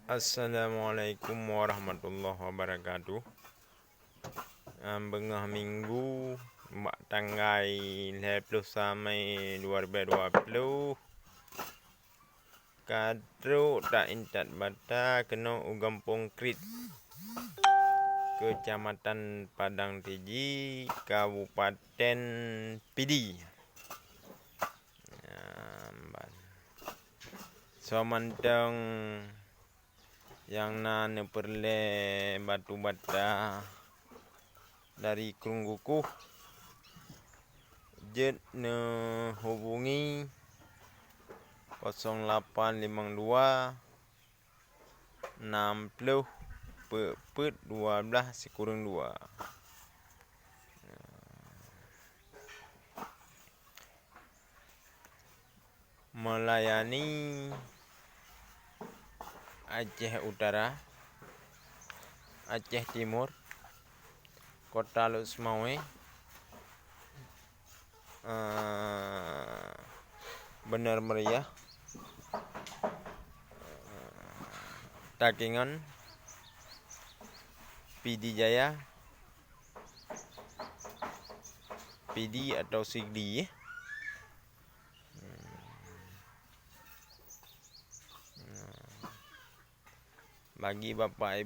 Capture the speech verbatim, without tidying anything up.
Assalamualaikum warahmatullahi wabarakatuh. Em, beungoh minggu, bak tanggai lhèe ploh sa Mei dua ribu dua puluh, ka trok ta intat bata keunoe u Gampông Krit, Keucamatan Padang Tiji, Kabupaten Pidie. Em, ban. Soe mantong nyang na neupeureulèe batu bata dari Krueng Kukuh, jeuet neuhubungi kosong lapan limong dua, nam ploh, peuet peuet, dua blaih sikureueng dua. Meulayani Aceh Utara, Aceh Timur, Kota Lhokseumawe, eh, Bener Meriah, Takengon, Pidie Jaya, Pidie atau Sigli, eh. Bagi bapak